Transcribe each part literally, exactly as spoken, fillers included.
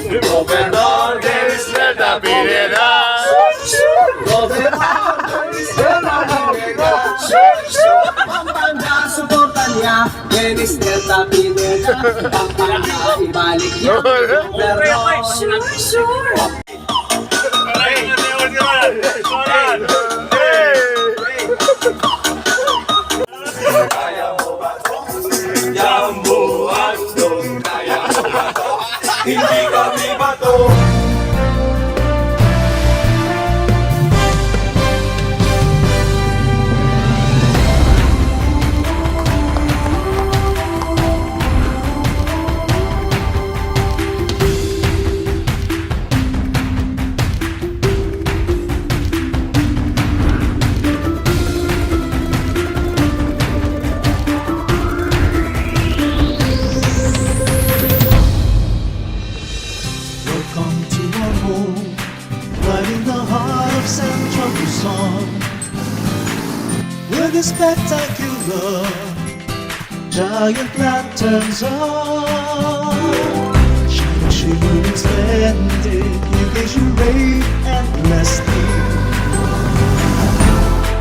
Gobernador Dennis Legarda Pineda. Gobernador Dennis Legarda Pineda. Pampanga, suporta ya Dennis Legarda Pineda. Pampanga, ibalik ya. Gobernador. Sure, sure. Hindi kami bato. Welcome to our home, right in the heart of Central Luzon, where the spectacular giant lanterns are shining, shimmering, splendid, you gaze, you rave endlessly.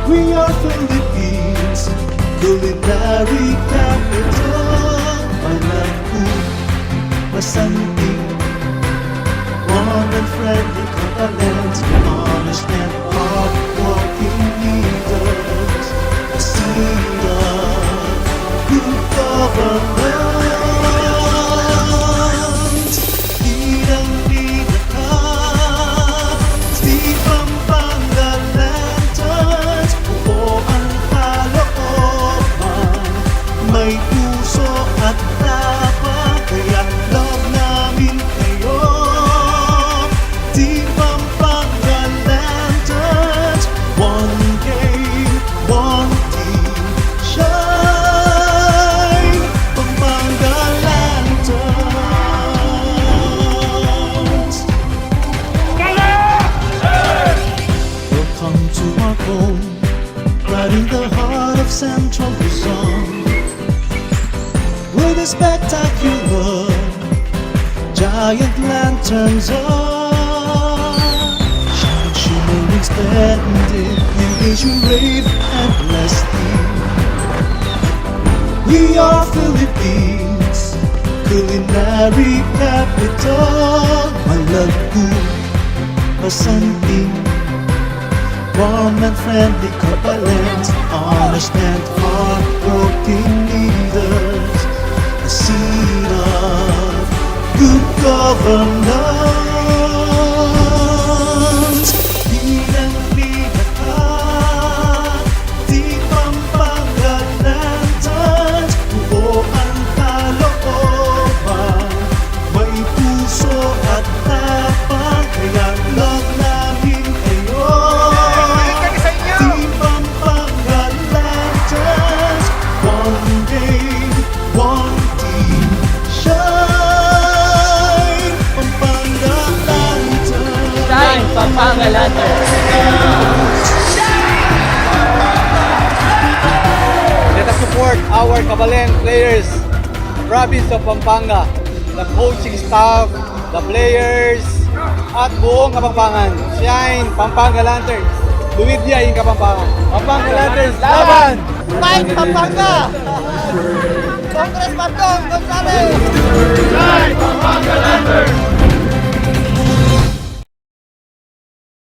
We are Philippines, culinary capital. Malago, masanting, warm and friendly, kapalan, honest and hardworking leaders, a seed of good governance. Bilang pinaka, si Pampanga Lanterns, buo ang kalooban, may puso at tapang, kaya love namin kayo. Team Pampanga Lanterns, one game, one team, shine, Pampanga Lanterns. Welcome to our home, right in the heart of Central Luzon, where the spectacular giant lanterns are shining, shimmering, splendid, you gaze, you rave endlessly. We are Philippines, culinary capital. Malago, masanting, warm and friendly, kapalan, honest and hardworking leaders, a seed of good governance. Bilang pinaka, Team Pampanga Lanterns, buo ang kalooban, may puso at tapang, kaya love namin kayo. Team Pampanga Lanterns, one game, one team, shine, Pampanga Lanterns. Shine, Pampanga Lanterns. Let us support our Kabalen players, province of Pampanga, the coaching staff, the players, at buong Kapampangan. Shine, Pampanga Lanterns. Luwid ya ing Kapampangan. Pampanga Lanterns, laban! Fight Pampanga! Congressman Dong Gonzales! Shine, Pampanga Lanterns!